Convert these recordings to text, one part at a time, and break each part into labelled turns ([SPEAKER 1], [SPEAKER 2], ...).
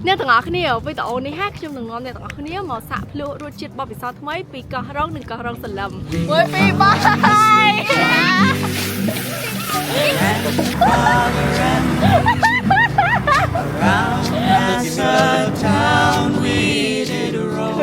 [SPEAKER 1] អ្នកទាំងអស់គ្នាវីដេអូនេះហាខ្ញុំនឹងនាំអ្នកទាំងអស់គ្នាមកសាកភ្លក់រសជាតិបទពិសោធន៍ថ្មីពីកោះរ៉ុងនិងកោះរ៉ុងសន្លឹម1 2 3
[SPEAKER 2] Round Nassau town we did roam,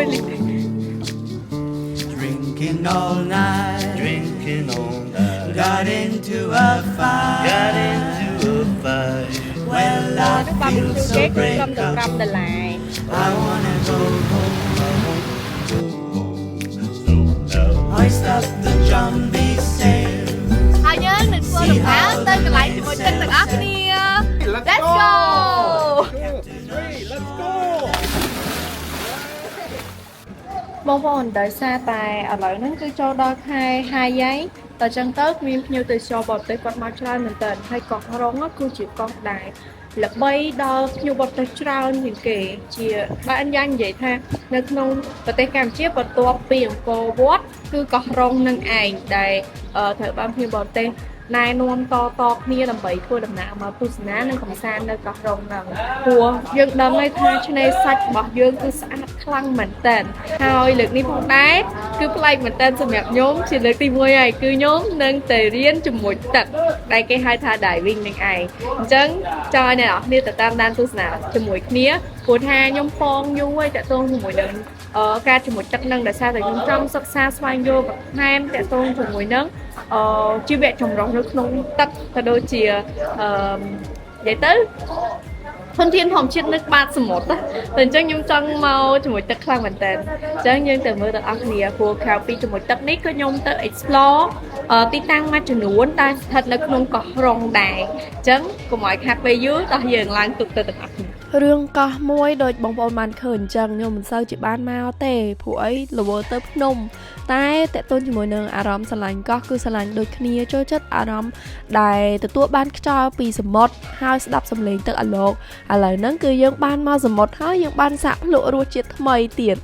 [SPEAKER 2] drinking all night,
[SPEAKER 3] Drinking all night.
[SPEAKER 2] Got into a fight.
[SPEAKER 3] Got into a fight.
[SPEAKER 2] Well, I
[SPEAKER 1] បា
[SPEAKER 2] feel
[SPEAKER 1] បគេ
[SPEAKER 2] so
[SPEAKER 1] គឺ
[SPEAKER 2] break
[SPEAKER 1] ត្រឹមតែ
[SPEAKER 2] up.
[SPEAKER 1] 5ដុល្លារ
[SPEAKER 2] I wanna go home.
[SPEAKER 3] Go home. So now.
[SPEAKER 2] Hoist up the jumbie sail.
[SPEAKER 1] ហើយយើងនឹងធ្វើដំណើរទៅកន្លែងជាមួយទឹកទាំងអស់គ្នា
[SPEAKER 4] Let's
[SPEAKER 1] Let's go.
[SPEAKER 4] Two, three, let's go.
[SPEAKER 1] បងប្អូនដោយសារតែឥឡូវហ្នឹងគឺចូលដល់ខែហាយហើយតើចឹងទៅមានភ្ញៀវទេសចរបរទេសគាត់មកច្រើនមែនតើហើយកោះរងគឺជាកោះដែរល្បីដល់ភ្ញៀវបរទេសច្រើនជាងគេ ជាបើអញយ៉ាងនិយាយថានៅក្នុងប្រទេសកម្ពុជាបន្ទាប់ពីអង្គរវត្តគឺកោះរងនឹងឯងដែលត្រូវបានភ្ញៀវបរទេសណែនាំតតគ្នាដើម្បីធ្វើដំណើរមកទស្សនានិងកម្សាន្តនៅកោះរងហ្នឹងព្រោះយើងដឹងហើយថាឆ្នេរសាច់របស់យើងគឺស្អាតខ្លាំងមែនតើហើយលើកនេះផងដែរគឺប្លែកមែនតើសម្រាប់ខ្ញុំជាលើកទី1ហើយគឺខ្ញុំនឹងទៅរៀនជាមួយទឹកដែលគេហៅថា diving នឹងឯងអញ្ចឹងចង់ឲ្យអ្នកនរគ្នាទៅតាមដានទស្សនាជាមួយគ្នាព្រោះថាខ្ញុំពងយូរហើយតាក់ទងជាមួយនឹងការជាមួយទឹកនឹងដោយសារតែខ្ញុំចង់សិក្សាស្វែងយល់បន្ថែមតាក់ទងជាមួយនឹងជីវៈចម្រុះនៅក្នុងទឹកក៏ដូចជានិយាយទៅធនធានធម្មជាតិនៅបាតសមុទ្រណាតែអញ្ចឹងខ្ញុំចង់មកជាមួយទឹកខ្លាំងមែនតើអញ្ចឹងយើងទៅមើលទាំងអស់គ្នាព្រោះក្រៅពីជាមួយទឹកនេះក៏ខ្ញុំទៅ explore ទីតាំងមួយចំនួនដែលស្ថិតនៅក្នុងកោះរ៉ុងដែរអញ្ចឹងកុំឲ្យខាតពេលយូរតោះយើងឡើងទូកទៅទាំងអស់គ្នា
[SPEAKER 5] រឿងកោះមួយដូចបងប្អូនបានឃើញអញ្ចឹងខ្ញុំមិនសូវជាបានមកទេព្រោះអីរវល់ទៅភ្នំ តែតកតូនជាមួយនឹងអារម្មណ៍ស្រឡាញ់កោះគឺស្រឡាញ់ដូចគ្នាចូលចិត្តអារម្មណ៍ដែលទទួលបានខ្យល់ពីសមុទ្រហើយស្ដាប់សំឡេងទឹកអាឡោកឥឡូវហ្នឹងគឺយើងបានមកសមុទ្រហើយយើងបានសាកភ្លក់រសជាតិថ្មីទៀត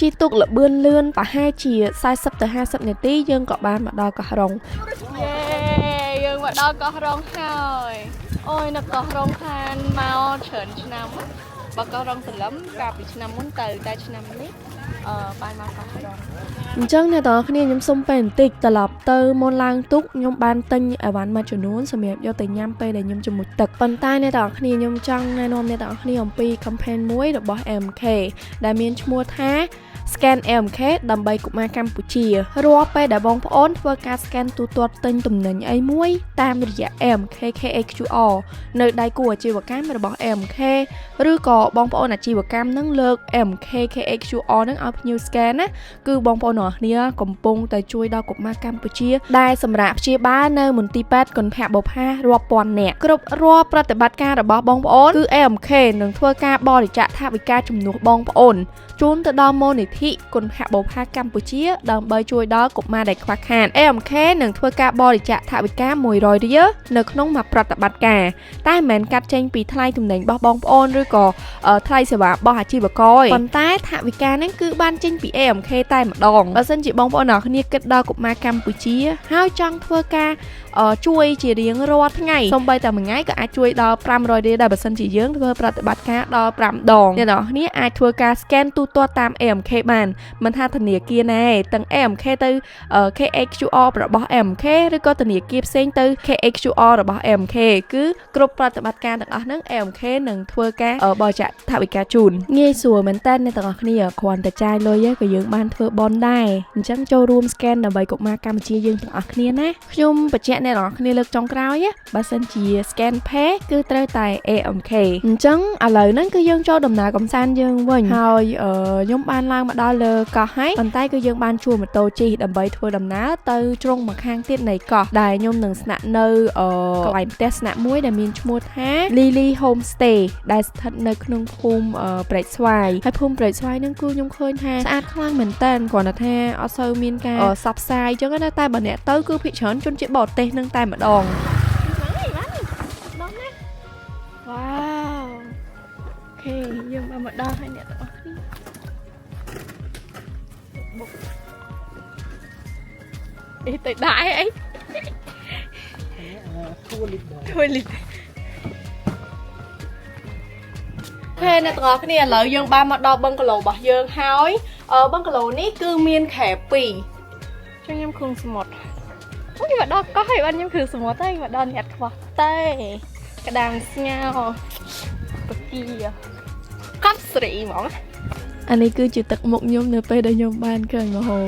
[SPEAKER 5] ជិះទូកល្បឿនលឿនប្រហែលជា40ទៅ50នាទីយើងក៏បានមកដល់កោះរ៉ុង
[SPEAKER 1] យេយើងមកដល់កោះរងហើយអូយនៅកោះរងខានមកច្រើនឆ្នាំបើកោះរងសន្លឹមកាលពីឆ្នាំមុនទៅតែឆ្នាំនេះបានមកកោះរង
[SPEAKER 5] អញ្ចឹងអ្នកទាំងអស់គ្នាខ្ញុំសុំពេលបន្តិចត្រឡប់ទៅមុនឡើងទូកខ្ញុំបានទិញអីវ៉ាន់មួយចំនួនសម្រាប់យកទៅញ៉ាំពេលដែលខ្ញុំជាមួយទឹកប៉ុន្តែអ្នកទាំងអស់គ្នាខ្ញុំចង់ណែនាំអ្នកទាំងអស់គ្នាអំពី campaign មួយរបស់ MK ដែលមានឈ្មោះថា Scan AMK ដើម្បីកុមារកម្ពុជារាល់ពេលដែលបងប្អូនធ្វើការ scan ទូទាត់ទិញទំនិញអីមួយតាមរយៈ AMK KHQR នៅដៃគូអាជីវកម្មរបស់ AMK ឬក៏បងប្អូនអាជីវកម្មនឹងលើក AMK KHQR នឹងឲ្យភ្ញៀវ scan ណាគឺបងប្អូនទាំងអស់គ្នាកំពុងតែជួយដល់កុមារកម្ពុជាដែលសម្រាប់ព្យាបាលនៅមន្ទីរពេទ្យគន្ធបុប្ផារាប់ពាន់នាក់គ្រប់រាល់ប្រតិបត្តិការរបស់បងប្អូនគឺ AMK នឹងធ្វើការបរិច្ចាគថវិកាជំនួសបងប្អូន ជូនទៅដល់មូលនិធិគុណភបុប្ផាកម្ពុជាដើម្បីជួយដល់កុមារដែលខ្វះខាត AMK នឹងធ្វើការបរិច្ចាគថវិកា100រៀលនៅក្នុងមួយប្រតិបត្តិការតែមិនមែនកាត់ចេញពីថ្លៃទំនិញរបស់បងប្អូនឬក៏ថ្លៃសេវារបស់អាជីវករទេប៉ុន្តែថវិកាហ្នឹងគឺបានចេញពី AMK តែម្ដងបើសិនជាបងប្អូនអ្នកគ្នាគិតដល់កុមារកម្ពុជាហើយចង់ធ្វើការជួយជារៀងរាល់ថ្ងៃសូម្បីតែមួយថ្ងៃក៏អាចជួយដល់500រៀលដែរបើសិនជាយើងធ្វើប្រតិបត្តិការដល់5ដងអ្នកនរគ្នាអាចធ្វើការ scan ទូទាត់តាម AMK បានមិនថាធនាគារណាទេទាំង AMK ទៅ KHQR របស់ AMK ឬក៏ធនាគារផ្សេងទៅ KHQR របស់ AMK គឺគ្រប់ប្រតិបត្តិការទាំងអស់ហ្នឹង AMK នឹងធ្វើការបរិច្ចាគថវិកាជូនងាយស្រួលមែនតើអ្នកទាំងអស់គ្នាគ្រាន់តែចាយលុយឯងក៏យើងបានធ្វើបន់ដែរអញ្ចឹងចូលរួម scan ដើម្បីកុមារកម្ពុជាយើងទាំងអស់គ្នាណាខ្ញុំបញ្ជាក់អ្នកទាំងអស់គ្នាលើកចុងក្រោយណាបើសិនជា scan pay គឺត្រូវតែ AMK អញ្ចឹងឥឡូវហ្នឹងគឺយើងចូលដំណើរកម្សាន្តយើងវិញហើយខ្ញុំបានឡើងមកដល់លើកោះហើយប៉ុន្តែគឺយើងបានជួលម៉ូតូជិះដើម្បីធ្វើដំណើរទៅជ្រុងម្ខាងទៀតនៃកោះដែលខ្ញុំនឹងស្នាក់នៅកន្លែងផ្ទះស្នាក់មួយដែលមានឈ្មោះថា Lily Homestay ដែលស្ថិតនៅក្នុងភូមិព្រែកស្វាយហើយភូមិព្រែកស្វាយហ្នឹងគឺខ្ញុំឃើញថាស្អាតខ្លាំងមែនតើគ្រាន់តែថាអត់សូវមានការសັບផ្សាយអញ្ចឹងណាតែបើអ្នកទៅគឺភាគច្រើនជនជាតិបរទេសហ្នឹងតែម្ដង
[SPEAKER 1] វ៉ាវ OK យើងបានមកដល់ហើយអ្នកទាំងអស់គ្នាបុកអេទៅដែរអី 2លីត្រ OK អ្នកទាំងអស់គ្នាឥឡូវយើងបានមកដល់បឹងកាឡូរបស់យើងហើយអឺបឹងកាឡូនេះគឺមានខែ2ចឹងខ្ញុំគ្រឿងសមុទ្រអូយមកដល់កោះហើយបានខ្ញុំគ្រឿងសមុទ្រហើយមកដល់អ្នកខ្វះទេក្តាមស្ងោពគាកត់ស្រីហ្មង
[SPEAKER 5] អានេះគឺជាទឹកមុខខ្ញុំនៅពេលដែលខ្ញុំបានឃើញម្ហូប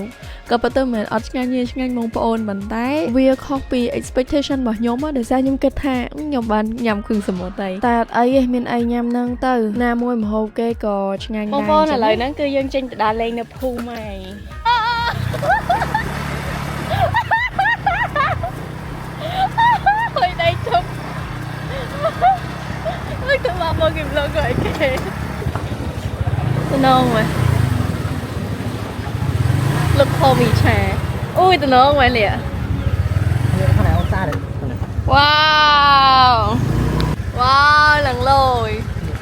[SPEAKER 5] ក៏ប៉ុន្តែមិនមែនអត់ឆ្ងាញ់ទេឆ្ងាញ់បងប្អូនប៉ុន្តែវាខុសពី expectation របស់ខ្ញុំហ៎ដោយសារខ្ញុំគិតថាខ្ញុំបានញ៉ាំគ្រឿងសមុទ្រហើយតែអត់អីទេមានអីញ៉ាំហ្នឹងទៅណាមួយម្ហូបគេក៏ឆ្ងាញ់ដែរ
[SPEAKER 1] បងប្អូនឥឡូវហ្នឹងគឺយើងចេញទៅដើរលេងនៅភូមិហើយហើយដៃជប់អើយទៅមកមកគេប្លុកអីគេតំណងមកលុកខមីឆាអូយតំណងមកលីវ៉ាវវ៉ាវឡើងលយ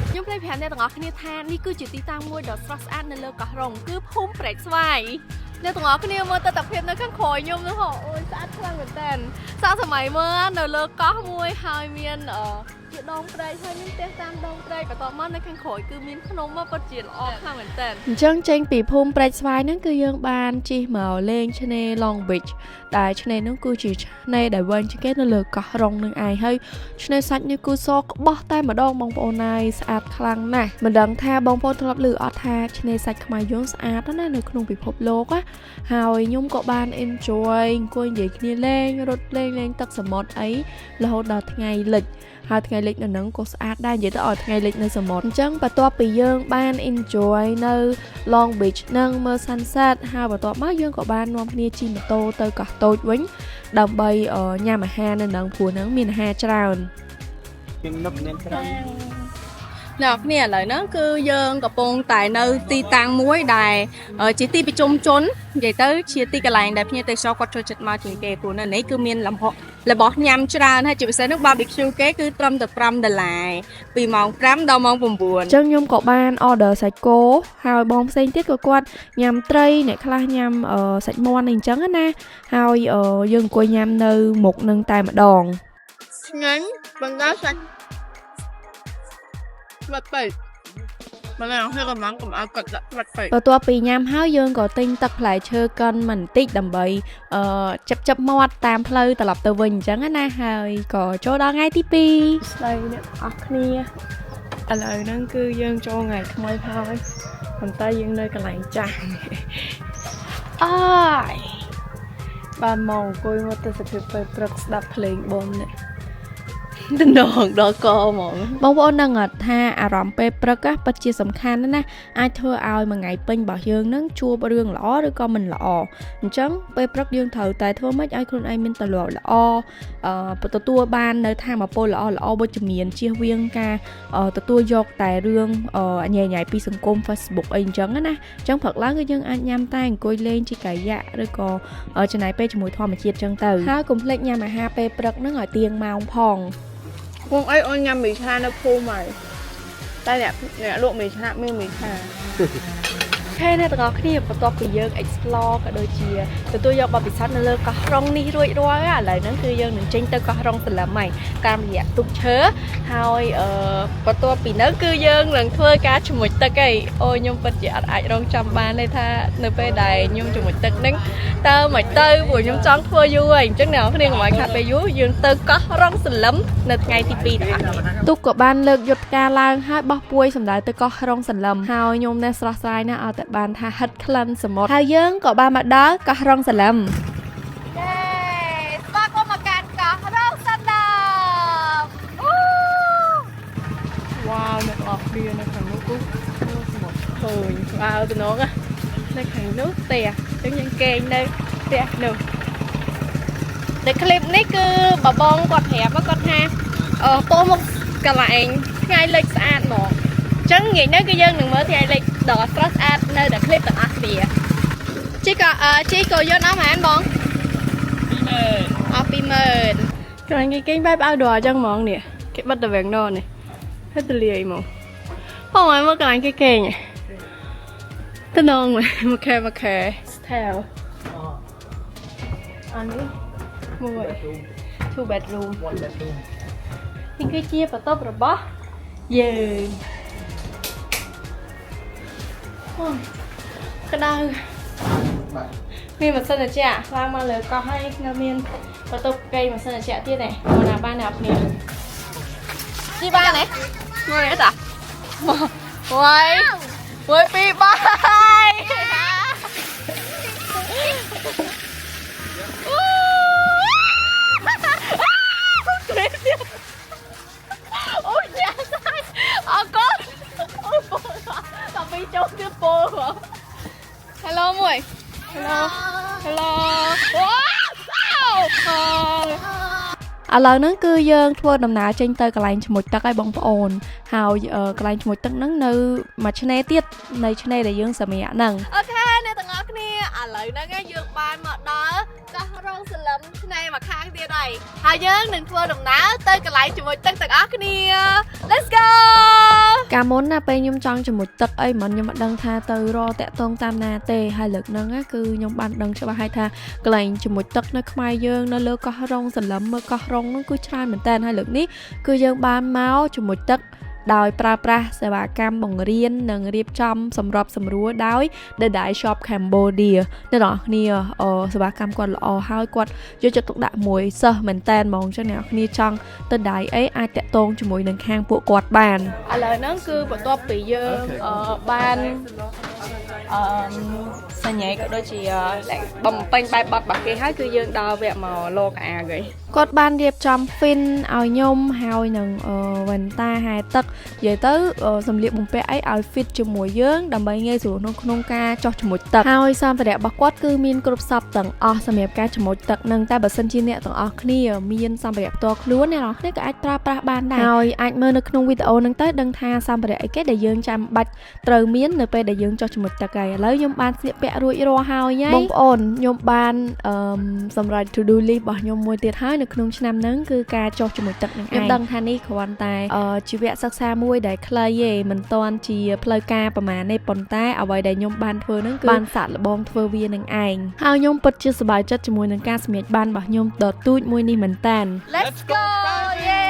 [SPEAKER 1] ខ្ញុំភ្លេចប្រាប់អ្នកទាំងអស់គ្នាថានេះគឺជាទីតាំងមួយដ៏ស្រស់ស្អាតនៅលើកោះរងគឺភូមិព្រែកស្វាយអ្នកទាំងអស់គ្នាមើលទស្សនភាពនៅខាងក្រោយខ្ញុំនោះហ៎អូយស្អាតខ្លាំងមែនតើសាកសម័យមើលនៅលើកោះមួយហើយមានអឺជាដងព្រែកហើយមានផ្ទះតាមដងព្រែកបន្ទាប់មកនៅខាងក្រោយគឺមានភ្នំមកពិតជាល្អខ្លាំងមែនតើ
[SPEAKER 5] អញ្ចឹងចេញពីភូមិព្រែកស្វាយហ្នឹងគឺយើងបានជិះមកលេងឆ្នេរ Long Beach ដែលឆ្នេរហ្នឹងគឺជាឆ្នេរដែលវែងជាងគេនៅលើកោះរងនឹងឯងហើយឆ្នេរសាច់នេះគឺសក្បោះតែម្ដងបងប្អូនហើយស្អាតខ្លាំងណាស់មិនដឹងថាបងប្អូនធ្លាប់ឮអត់ថាឆ្នេរសាច់ខ្មែរយើងស្អាតណាស់នៅក្នុងពិភពលោកណាហើយខ្ញុំក៏បាន enjoy អង្គុយនិយាយគ្នាលេងរត់លេងលេងទឹកសមុទ្រអីរហូតដល់ថ្ងៃលិច ហើយថ្ងៃលិចនៅហ្នឹងក៏ស្អាតដែរនិយាយទៅឲ្យថ្ងៃលិចនៅសមុទ្រអញ្ចឹងបន្ទាប់ពីយើងបាន enjoy នៅ Long Beach ហ្នឹងមើល sunset ហើយបន្ទាប់មកយើងក៏បាននាំគ្នាជិះម៉ូតូទៅកោះតូចវិញដើម្បីញ៉ាំអាហារនៅហ្នឹងព្រោះហ្នឹងមានអាហារច្រើន
[SPEAKER 4] មាននឹកមានច្រើន
[SPEAKER 1] អ្នកគ្នាឥឡូវហ្នឹងគឺយើងកំពុងតែនៅទីតាំងមួយដែលជាទីប្រជុំជននិយាយទៅជាទីកន្លែងដែលភ្ញៀវទេសចរគាត់ចូលចិត្តមកជាងគេព្រោះនៅនេះគឺមានលំហរបស់ញ៉ាំច្រើនហើយជាពិសេសនោះ barbecue គេគឺត្រឹមតែ5ដុល្លារពីម៉ោង5ដល់ម៉ោង9
[SPEAKER 5] អញ្ចឹងខ្ញុំក៏បាន order សាច់គោហើយបងផ្សេងទៀតក៏គាត់ញ៉ាំត្រីអ្នកខ្លះញ៉ាំសាច់មាន់អីអញ្ចឹងណាហើយយើងអង្គុយញ៉ាំនៅមុខនឹងតែម្ដង
[SPEAKER 6] ឆ្ងាញ់បណ្ដាសាច់បាត់ពេកម្ល៉េះហើយកុំកុំឲ្យគាត់ដាក់បាត់ពេក
[SPEAKER 5] បន្ទាប់ពីញ៉ាំហើយយើងក៏ទិញទឹកផ្លែឈើកិនបន្តិចដើម្បីអឺចាប់ចាប់មាត់តាមផ្លូវត្រឡប់ទៅវិញអញ្ចឹងណាហើយក៏ចូលដល់ថ្ងៃទី2
[SPEAKER 1] ស្ដីអ្នកទាំងអស់គ្នាឥឡូវហ្នឹងគឺយើងចូលថ្ងៃថ្មីហើយប៉ុន្តែយើងនៅកន្លែងចាស់អើយបានមកអង្គុយមកទស្សនភាពពេលព្រឹកស្ដាប់ភ្លេងបននេះតំណងដល់កហ្មង
[SPEAKER 5] បងប្អូននឹងអត់ថាអារម្មណ៍ពេលព្រឹកណាពិតជាសំខាន់ណាស់ណាអាចធ្វើឲ្យមួយថ្ងៃពេញរបស់យើងនឹងជួបរឿងល្អឬក៏មិនល្អអញ្ចឹងពេលព្រឹកយើងត្រូវតែធ្វើម៉េចឲ្យខ្លួនឯងមានទម្លាប់ល្អទទួលបាននៅធម៌ពលល្អល្អវិជ្ជមានជៀសវាងការទទួលយកតែរឿងញ៉ៃញ៉ៃពីសង្គម Facebook អីអញ្ចឹងណាអញ្ចឹងព្រឹកឡើងគឺយើងអាចញ៉ាំតែអង្គុយលេងជាកាយៈឬក៏ចំណាយពេលជាមួយធម្មជាតិអញ្ចឹងទៅហើយកុំភ្លេចញ៉ាំអាហារពេលព្រឹកហ្នឹងឲ្យទៀងម៉ោងផង
[SPEAKER 6] គង់អីអូនញ៉ាំមីឆានៅភូមិហើយតែអ្នកអ្នកលក់មីឆាមានមីឆា
[SPEAKER 1] ខេអ្នកទាំងអស់គ្នាបន្ទាប់ពីយើង explore ក៏ដូចជាទទួលយកបទពិសោធន៍នៅលើកោះរ៉ុងនេះរួចរាល់ហើយឥឡូវហ្នឹងគឺយើងនឹងចេញទៅកោះរ៉ុងសន្លឹមហើយតាមរយៈទូកឈើហើយអឺបន្ទាប់ពីនោះគឺយើងនឹងធ្វើការជំមុជទឹកឯងអូយខ្ញុំពិតជាអត់អាចរងចាំបានទេថានៅពេលដែលខ្ញុំជំមុជទឹកហ្នឹងតើមិនទៅព្រោះខ្ញុំចង់ធ្វើយូរហើយអញ្ចឹងអ្នកនរគ្នាកុំឲ្យខាតពេលយូរយើងទៅកោះរ៉ុងសន្លឹមនៅថ្ងៃទី2ទាំងអស់គ្នា
[SPEAKER 5] ទូកក៏បានលើកយុទ្ធការឡើងហើយបោះពួយសម្ដៅទៅកោះរងសន្លឹមហើយខ្ញុំនេះស្រស់ស្រាយណាស់ឲ្យតែបានថាហិតក្លិនសមុទ្រហើយយើងក៏បានមកដល់កោះរងសន្លឹម
[SPEAKER 1] យេស្វាគមន៍មកកាន់កោះរងសន្លឹមអូវ៉ាវអ្នកទាំងអស់គ្នានៅខាងនោះគឺសមុទ្រឃើញវ៉ាវតំណងណានៅខាងនោះផ្ទះអញ្ចឹងយើងគេងនៅផ្ទះនោះតែคลิปនេះគឺបបងគាត់ប្រាប់គាត់ថាអឺពោមកកន្លែងថ្ងៃលិចស្អាតហ្មងអញ្ចឹងងាយនៅគឺយើងនឹងមើលថ្ងៃលិចដ៏ស្រស់ស្អាតនៅតែคลิปទាំងអស់គ្នាជីក៏អឺជីក៏យន្តអស់ហ្មងបង អស់20000ក្រែងគេគេងបែប outdoor អញ្ចឹងហ្មងនេះគេបិទតែវាំងណនេះហើយទលាយហ្មងផងមកមើលកន្លែងគេគេងតំណងមកខែមកខែ style អានេះមួយ Two bedroom.
[SPEAKER 4] One bedroom.
[SPEAKER 1] នេះគឺជាបន្ទប់របស់យើងអូយក្តៅមានម៉ាស៊ីនត្រជាក់ឡើងមកលើកោះហើយនៅមានបន្ទប់គេម៉ាស៊ីនត្រជាក់ទៀតឯងមកណាបានអ្នកគ្នាជីបានទេមកនេះតាមកមួយមួយពីរបីអូយ៉ាសាយអរគុណអូយពោដល់ពីចូលទៀតពោហ៎ Hello មួយ Hello Hello វ៉ាវ
[SPEAKER 5] ឥឡូវហ្នឹងគឺយើងធ្វើដំណើរចេញទៅកន្លែងជ្រមុជទឹកឲ្យបងប្អូនហើយអឺកន្លែងជ្រមុជទឹកហ្នឹងនៅមួយឆ្នេរទៀតនៃឆ្នេរដែលយើងសម្រាកហ្នឹង
[SPEAKER 1] OK អ្នកទាំងអស់គ្នាឥឡូវហ្នឹងយើងបានមកដល់កោះរ៉ុងសន្លឹមឆ្នេរមកខាងទៀតហើយហើយយើងនឹងធ្វើដំណើរទៅកន្លែងជ្រមុជទឹកទាំងអស់គ្នា Let's go!
[SPEAKER 5] កាលមុនណាពេលខ្ញុំចង់ជ្រមុជទឹកអីមិនខ្ញុំមិនដឹងថាទៅរកតាក់ទងតាមណាទេហើយលើកហ្នឹងណាគឺខ្ញុំបានដឹងច្បាស់ហើយថាកន្លែងជ្រមុជទឹកនៅខ្មែរយើងនៅលើកោះរ៉ុងសន្លឹមមើលកោះរ៉ុងហ្នឹងគឺច្រើនមែនតើហើយលើកនេះគឺយើងបានមកជ្រមុជទឹកដោយប្រើប្រាស់សេវាកម្មបង្រៀននិងរៀបចំសម្របសម្រួលដោយ The Dive Shop Cambodia អ្នកនរគ្នាអឺសេវាកម្មគាត់ល្អហើយគាត់យកចិត្តទុកដាក់មួយសិស្សមែនតើហ្មងចឹងអ្នកនរគ្នាចង់ទៅ dive អីអាចតាក់ទងជាមួយនឹងខាងពួកគាត់បាន
[SPEAKER 1] ឥឡូវហ្នឹងគឺបន្ទាប់ពីយើងអឺបានអឺសញ្ញាក៏ដូចជាបំពេញបែបបត់របស់គេហើយគឺយើងដល់វគ្គមកលោកអាវហើយ
[SPEAKER 5] គាត់បានរៀបចំ fin ឲ្យខ្ញុំហើយនឹងអឺវ៉ែនតាហែទឹកនិយាយទៅអឺសម្លៀកបំពាក់អីឲ្យ fit ជាមួយយើងដើម្បីងាយស្រួលក្នុងក្នុងការចោះជ្រមុជទឹកហើយសម្ភារៈរបស់គាត់គឺមានគ្រប់សព្វទាំងអស់សម្រាប់ការជ្រមុជទឹកនឹងតែបើសិនជាអ្នកទាំងអស់គ្នាមានសម្ភារៈផ្ទាល់ខ្លួនអ្នកទាំងអស់គ្នាក៏អាចប្រើប្រាស់បានដែរហើយអាចមើលនៅក្នុងវីដេអូហ្នឹងទៅដឹងថាសម្ភារៈអីគេដែលយើងចាំបាច់ត្រូវមាននៅពេលដែលយើងចោះជ្រមុជទឹកហើយឥឡូវខ្ញុំបានស្លៀកពាក់រួចរាល់ហើយបងប្អូនខ្ញុំបានអឺសម្រាប់ to do list របស់ខ្ញុំមួយទៀតហើយនៅក្នុងឆ្នាំហ្នឹងគឺការចោះជ្រមុជទឹកហ្នឹងឯងខ្ញុំដឹងថានេះគ្រាន់តែអឺជីវសិក្សាមួយដែលខ្លីទេមិនទាន់ជាផ្លូវការប្រហែលទេប៉ុន្តែអ្វីដែលខ្ញុំបានធ្វើហ្នឹងគឺបានសាកល្បងធ្វើវានឹងឯងហើយខ្ញុំពិតជាសប្បាយចិត្តជាមួយនឹងការសម្រេចបានរបស់ខ្ញុំដ៏ទូចមួយនេះមែនតើ
[SPEAKER 1] Let's go! Yay!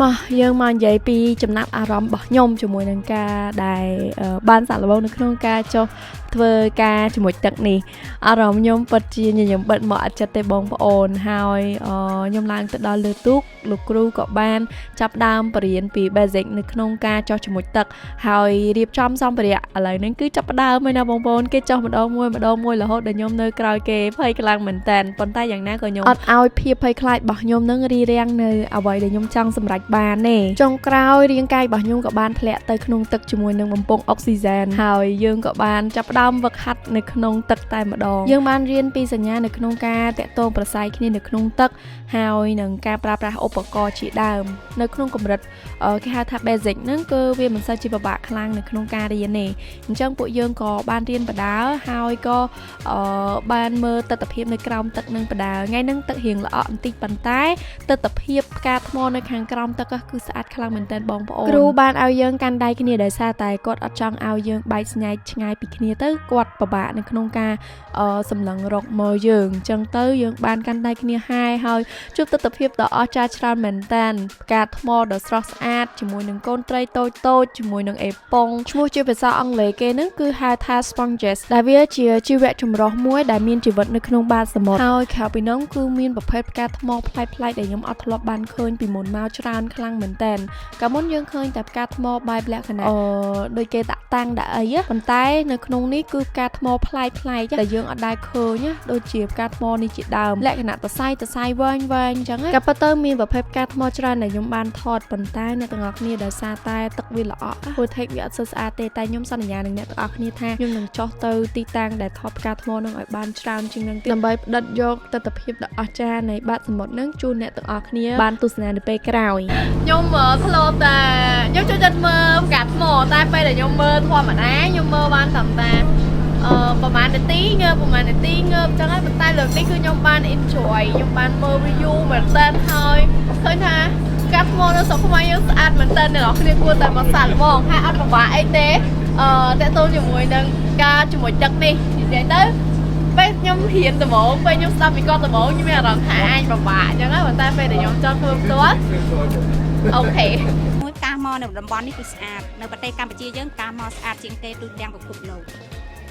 [SPEAKER 5] មកយើងមកនិយាយពីចំណាប់អារម្មណ៍របស់ខ្ញុំជាមួយនឹងការដែលអឺបានសាកល្បងនៅក្នុងការចុះធ្វើការជាមួយទឹកនេះអារម្មណ៍ខ្ញុំពិតជាញញឹមបិទមកអត់ចិត្តទេបងប្អូនហើយអឺខ្ញុំឡើងទៅដល់លើទូកលោកគ្រូក៏បានចាប់ផ្ដើមបរៀនពី basic នៅក្នុងការចុះជាមួយទឹកហើយរៀបចំសម្ភារៈឥឡូវហ្នឹងគឺចាប់ផ្ដើមហើយណាបងប្អូនគេចុះម្ដងមួយម្ដងមួយរហូតដល់ខ្ញុំនៅក្រោយគេភ័យខ្លាំងមែនតើប៉ុន្តែយ៉ាងណាក៏ខ្ញុំអត់ឲ្យភាពភ័យខ្លាចរបស់ខ្ញុំនឹងរារាំងនៅអ្វីដែលខ្ញុំចង់សម្រេចបានទេចុងក្រោយរាងកាយរបស់ខ្ញុំក៏បានធ្លាក់ទៅក្នុងទឹកជាមួយនឹងបំពង់អុកស៊ីហ្សែនហើយយើងក៏បានចាប់ផ្ដើមវឹកហាត់នៅក្នុងទឹកតែម្ដងយើងបានរៀនពីសញ្ញានៅក្នុងការតាក់ទងប្រស័យគ្នានៅក្នុងទឹកហើយនឹងការប្រើប្រាស់ឧបករណ៍ជាដើមនៅក្នុងកម្រិតអឺគេហៅថា basic ហ្នឹងគឺវាមិនសូវជាពិបាកខ្លាំងនៅក្នុងការរៀនទេអញ្ចឹងពួកយើងក៏បានរៀនបដាហើយក៏អឺបានមើលទស្សនភាពនៅក្រោមទឹកនឹងបដាថ្ងៃហ្នឹងទឹករៀងល្អក់បន្តិចប៉ុន្តែទស្សនភាពផ្កាថ្មនៅខាងក្រោមទឹកគឺស្អាតខ្លាំងមែនទែនបងប្អូនគ្រូបានឲ្យយើងកាន់ដៃគ្នាដោយសារតែគាត់អត់ចង់ឲ្យយើងបែកស្ញែកឆ្ងាយពីគ្នាទៅគាត់ពិបាកនៅក្នុងការអឺសម្លឹងរកមើលយើងអញ្ចឹងទៅយើងបានកាន់ដៃគ្នាហែហើយជួបទស្សនភាពដ៏អស្ចារ្យច្រើនមែនទែនផ្កាថ្មដ៏ស្រស់ស្អាតជាមួយនឹងកូនត្រីតូចតូចជាមួយនឹងអេប៉ុងឈ្មោះជាភាសាអង់គ្លេសគេហ្នឹងគឺហៅថា sponges ដែលវាជាជីវៈចម្រុះមួយដែលមានជីវិតនៅក្នុងបាតសមុទ្រហើយក្រៅពីនោះគឺមានប្រភេទផ្កាថ្មប្លែកៗដែលខ្ញុំអត់ធ្លាប់បានឃើញពីមុនមកច្រើនខ្លាំងមែនទែនកាលមុនយើងឃើញតែផ្កាថ្មបែបលក្ខណៈអឺដូចគេដាក់តាំងដាក់អីណាប៉ុន្តែនៅក្នុងនេះគឺផ្កាថ្មប្លែកៗដែលយើងអត់ដែលឃើញណាដូចជាផ្កាថ្មនេះជាដើមលក្ខណៈតសៃតសៃវែងវែងអញ្ចឹងណាក៏ប៉ុន្តែមានប្រភេទផ្កាថ្មច្រើនដែលខ្ញុំបានថតប៉ុន្តែអ្នកទាំងអស់គ្នាដោយសារតែទឹកវាល្អក់ footage វាអត់សូវស្អាតទេតែខ្ញុំសន្យានឹងអ្នកទាំងអស់គ្នាថាខ្ញុំនឹងចុះទៅទីតាំងដែលថតផ្កាថ្មនឹងឲ្យបានច្រើនជាងនឹងទៀតដើម្បីផ្ដិតយកទស្សនភាពដ៏អស្ចារ្យនៃបាតសមុទ្រនឹងជូនអ្នកទាំងអស់គ្នាបានទស្សនានៅពេលក្រោយ
[SPEAKER 1] ខ្ញុំអឺធ្លាប់តែខ្ញុំចូលចិត្តមើលផ្កាថ្មតែពេលដែលខ្ញុំមើលធម្មតាខ្ញុំមើលបានតាមតាអឺប្រហែលនាទីងើបប្រហែលនាទីងើបអញ្ចឹងហើយប៉ុន្តែលើកនេះគឺខ្ញុំបាន enjoy ខ្ញុំបានមើល view មែនតើហើយឃើញថាផ្កាថ្មនៅស្រុកខ្មែរយើងស្អាតមែនតើអ្នកនរគ្នាគួរតែមកសាកល្បងហើយអត់ពិបាកអីទេអឺតើតូនជាមួយនឹងការជាមួយទឹកនេះនិយាយទៅ ពេលខ្ញុំរៀនដំបូងពេលខ្ញុំស្ដាប់ពីគាត់ដំបូងខ្ញុំមានអារម្មណ៍ថាអញពិបាកអញ្ចឹងណាប៉ុន្តែពេលដែលខ្ញុំចង់ធ្វើផ្ទាល់ okay
[SPEAKER 7] មួយផ្កាហ្មនៅតំបន់នេះគឺស្អាតនៅប្រទេសកម្ពុជាយើងផ្កាហ្មស្អាតជាងគេទូទាំងពិភពលោក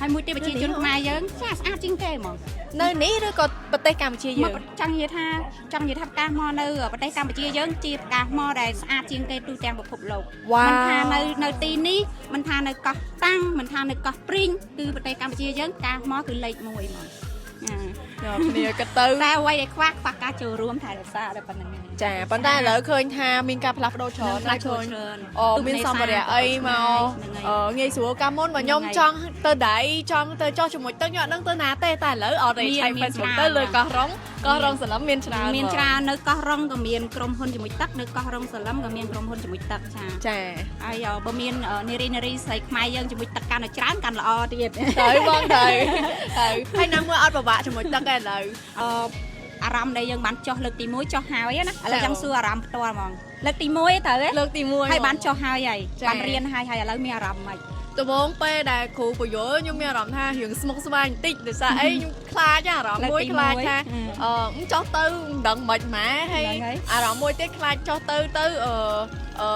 [SPEAKER 7] ហើយមួយទៀតប្រជាជនខ្មែរយើងចាស្អាតជាងគេហ្មង
[SPEAKER 1] នៅនេះឬក៏ប្រទេសកម្ពុជាយើង
[SPEAKER 7] មកចង់និយាយថាចង់និយាយថាផ្កាហ្មនៅប្រទេសកម្ពុជាយើងជាផ្កាហ្មដែលស្អាតជាងគេទូទាំងពិភពលោក
[SPEAKER 1] វ៉ា
[SPEAKER 7] មិនថានៅនៅទីនេះមិនថានៅកោះតាំងមិនថានៅកោះព្រីងគឺប្រទេសកម្ពុជាយើងផ្កាហ្មគឺលេខ1ហ្មងចា
[SPEAKER 1] យកគ្នាក៏ទៅ
[SPEAKER 7] តែអ្វីដែលខ្វះខ្វះការចូលរួមថែរក្សាតែប៉ុណ្្នឹងឯង
[SPEAKER 1] ចាប៉ុន្តែឥឡូវឃើញថាមានការផ្លាស់ប្ដូរច្រើន
[SPEAKER 7] ផ្លាស់
[SPEAKER 1] ឃើញ
[SPEAKER 7] ច្រើន
[SPEAKER 1] អូមានសម្ភារៈអីមក
[SPEAKER 7] ហ្នឹងហើយ
[SPEAKER 1] អឺងាយស្រួលកាលមុនបើខ្ញុំ
[SPEAKER 7] ហ្នឹងហើយ
[SPEAKER 1] ចង់ទៅដៃចង់ទៅចោះជាមួយទឹកខ្ញុំអត់ដឹងទៅណាទេតែឥឡូវអត់ទេ
[SPEAKER 7] មាន
[SPEAKER 1] ឆែក
[SPEAKER 7] មាន
[SPEAKER 1] Facebook
[SPEAKER 7] ច្រើន
[SPEAKER 1] ទៅលើកោះរ៉ុងកោះរ៉ុងសន្លឹមមានច្រើន
[SPEAKER 7] មាន
[SPEAKER 1] ហ្មង
[SPEAKER 7] ច្រើននៅកោះរ៉ុងក៏មានក្រុមហ៊ុនជាមួយទឹកនៅកោះរ៉ុងសលឹមក៏មានក្រុមហ៊ុនជាមួយទឹកចា
[SPEAKER 1] ចា
[SPEAKER 7] ហើយបើមាននារីនារីស្រីខ្មែរយើងជាមួយទឹកកាន់តែច្រើនកាន់ល្អទៀត
[SPEAKER 1] ទៅបងទៅទៅហើយណាមួយអត់ពិបាកជាមួយទឹកទេឥឡូវ
[SPEAKER 7] អឺអារម្មណ៍ដែលយើងបានចុះលើកទី1ចុះហើយណាឥឡូវ
[SPEAKER 1] ចា
[SPEAKER 7] ចង់សួរអារម្មណ៍ផ្ទាល់ហ្មងលើកទី1ត្រូវទេ
[SPEAKER 1] លើកទី1
[SPEAKER 7] ហើយបានចុះហើយហើយ
[SPEAKER 1] ចា
[SPEAKER 7] បានរៀនហើយហើយឥឡូវមានអារម្មណ៍ម៉េច
[SPEAKER 1] ដំបូងពេលដែលគ្រូពយល់ខ្ញុំមានអារម្មណ៍ថារឿងស្មុគស្មាញបន្តិចដោយសារអីខ្ញុំខ្លាចអារម្មណ៍មួយ
[SPEAKER 7] លើកទី
[SPEAKER 1] ខ្លាចថា
[SPEAKER 7] មួយ
[SPEAKER 1] អឺចុះទៅមិនដឹងមិនម៉ែហើយ
[SPEAKER 7] ហ្នឹងហើយ
[SPEAKER 1] អារម្មណ៍មួយទៀតខ្លាចចុះទៅទៅអឺអឺ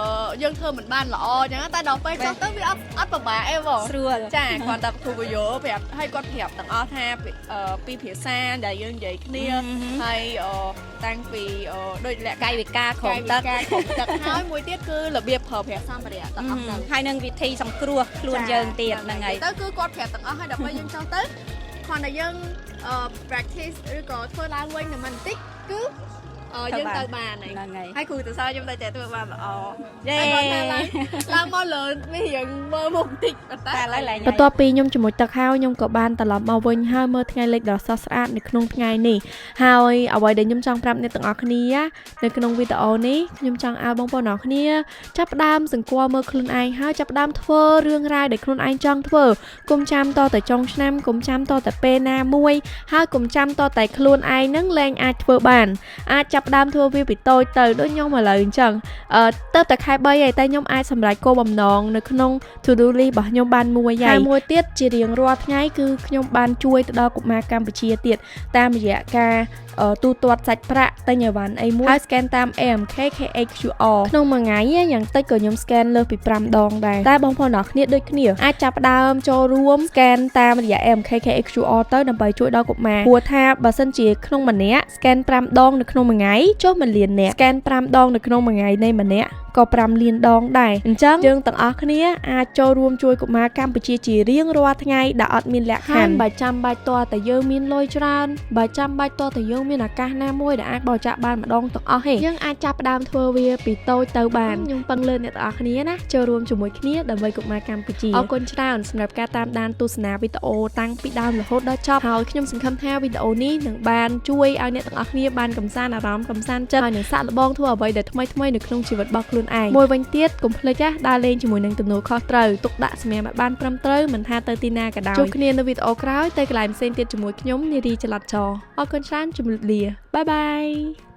[SPEAKER 1] យើងធ្វើមិនបានល្អអញ្ចឹងតែដល់ពេលចុះទៅវាអត់អត់ពិបាកអីបង
[SPEAKER 7] ស្រួល
[SPEAKER 1] ចាគ្រាន់តែគ្រូពយល់ប្រាប់ហើយគាត់ប្រាប់ទាំងអស់ថាអឺពីភាសាដែលយើងនិយាយគ្នាហើយអឺតាំងពីអឺដូចលក្ខ
[SPEAKER 7] កាយវិការក្រុមទឹក
[SPEAKER 1] កាយវិការក្រុមទឹកហើយមួយទៀតគឺរបៀបប្រើប្រាស់សម្ភារៈទាំងអស់ហ្នឹង
[SPEAKER 7] ហើយនឹងវិធីសង្គ្រោះខ្លួនយើងទៀតហ្នឹងហើយ
[SPEAKER 1] ទៅគឺគាត់ប្រាប់ទាំងអស់ហើយដល់ពេលយើងចង់ទៅគ្រាន់តែយើងអឺ practice ឬក៏ធ្វើឡើងវិញតែមិនបន្តិចគឺអឺយើងទៅបានហើយ
[SPEAKER 7] ហ្នឹងហើយ
[SPEAKER 1] ហើយគ្រូទៅសើខ្ញុំតែចេះធ្វើបានល្អ
[SPEAKER 7] យេ
[SPEAKER 1] ហើយគាត់ថាឡើងឡើងមកលើមានរៀងមើលមុខបន្តិចប៉ុន្តែ
[SPEAKER 7] តែឥឡូវឡើង
[SPEAKER 5] បន្ទាប់ពីខ្ញុំជាមួយទឹកហើយខ្ញុំក៏បានត្រឡប់មកវិញហើយមើលថ្ងៃលិចដ៏ស្រស់ស្អាតនៅក្នុងថ្ងៃនេះហើយអ្វីដែលខ្ញុំចង់ប្រាប់អ្នកទាំងអស់គ្នានៅក្នុងវីដេអូនេះខ្ញុំចង់ឲ្យបងប្អូនទាំងអស់គ្នាចាប់ផ្ដើមសង្គាល់មើលខ្លួនឯងហើយចាប់ផ្ដើមធ្វើរឿងរ៉ាវដែលខ្លួនឯងចង់ធ្វើកុំចាំតតែចុងឆ្នាំកុំចាំតតែពេលណាមួយហើយកុំចាំតតែខ្លួនឯងនឹងលែងអាចធ្វើបានអាចចាប់ផ្ដើមធ្វើវាពីតូចទៅដូចខ្ញុំឥឡូវអញ្ចឹងអឺទៅតែខែ3ហើយតែខ្ញុំអាចសម្រេចគោលបំណងនៅក្នុង to do list របស់ខ្ញុំបានមួយហើយមួយទៀតជារៀងរាល់ថ្ងៃគឺខ្ញុំបានជួយទៅដល់កុមារកម្ពុជាទៀតតាមរយៈការអឺទូទាត់សាច់ប្រាក់ទិញអីវ៉ាន់អីមួយហើយ scan តាម AMK KHQR ក្នុងមួយថ្ងៃយ៉ាងតិចក៏ខ្ញុំ scan លើសពី5ដងដែរតែបងប្អូនទាំងអស់គ្នាដូចគ្នាអាចចាប់ផ្ដើមចូលរួម scan តាមរយៈ AMK KHQR ទៅដើម្បីជួយដល់កុមារព្រោះថាបើសិនជាក្នុងម្នាក់ scan 5ដងនៅក្នុងមួយថ្ងៃចុះ1លាននាក់ scan 5ដងនៅក្នុងមួយថ្ងៃនៃម្នាក់ក៏5លានដងដែរអញ្ចឹងយើងទាំងអស់គ្នាអាចចូលរួមជួយកុមារកម្ពុជាជារៀងរាល់ថ្ងៃដែលអត់មានលក្ខខណ្ឌបើចាំបាច់តើតែយើងមានលុយច្រើនបើចាំបាច់តើតែយើងមានឱកាសណាមួយដែលអាចបរិច្ចាគបានម្ដងទាំងអស់ទេយើងអាចចាប់ផ្ដើមធ្វើវាពីតូចទៅបានខ្ញុំពឹងលើអ្នកទាំងអស់គ្នាណាចូលរួមជាមួយគ្នាដើម្បីកុមារកម្ពុជាអរគុណច្រើនសម្រាប់ការតាមដានទស្សនាវីដេអូតាំងពីដើមរហូតដល់ចប់ហើយខ្ញុំសង្ឃឹមថាវីដេអូនេះនឹងបានជួយឲ្យអ្នកទាំងអស់គ្នាបានកម្សាន្តអារម្មណ៍កម្សាន្តចិត្តហើយនឹងសាកល្បងធ្វើអ្វីដែលថ្មីថ្មីៗនៅក្នុងជីវិតរបស់ខ្លួនឯងមួយវិញទៀតកុំភ្លេចណាដើរលេងជាមួយនឹងទំនួលខុសត្រូវទុកដាក់សម្រាមឲ្យបានត្រឹមត្រូវមិនថាទៅទីណាក៏ដោយជួបគ្នានៅវីដេអូក្រោយទៅកន្លែងផ្សេងទៀតជាមួយខ្ញុំនារីចល័តចរអរគុណច្រើនជម្រាបលា bye bye.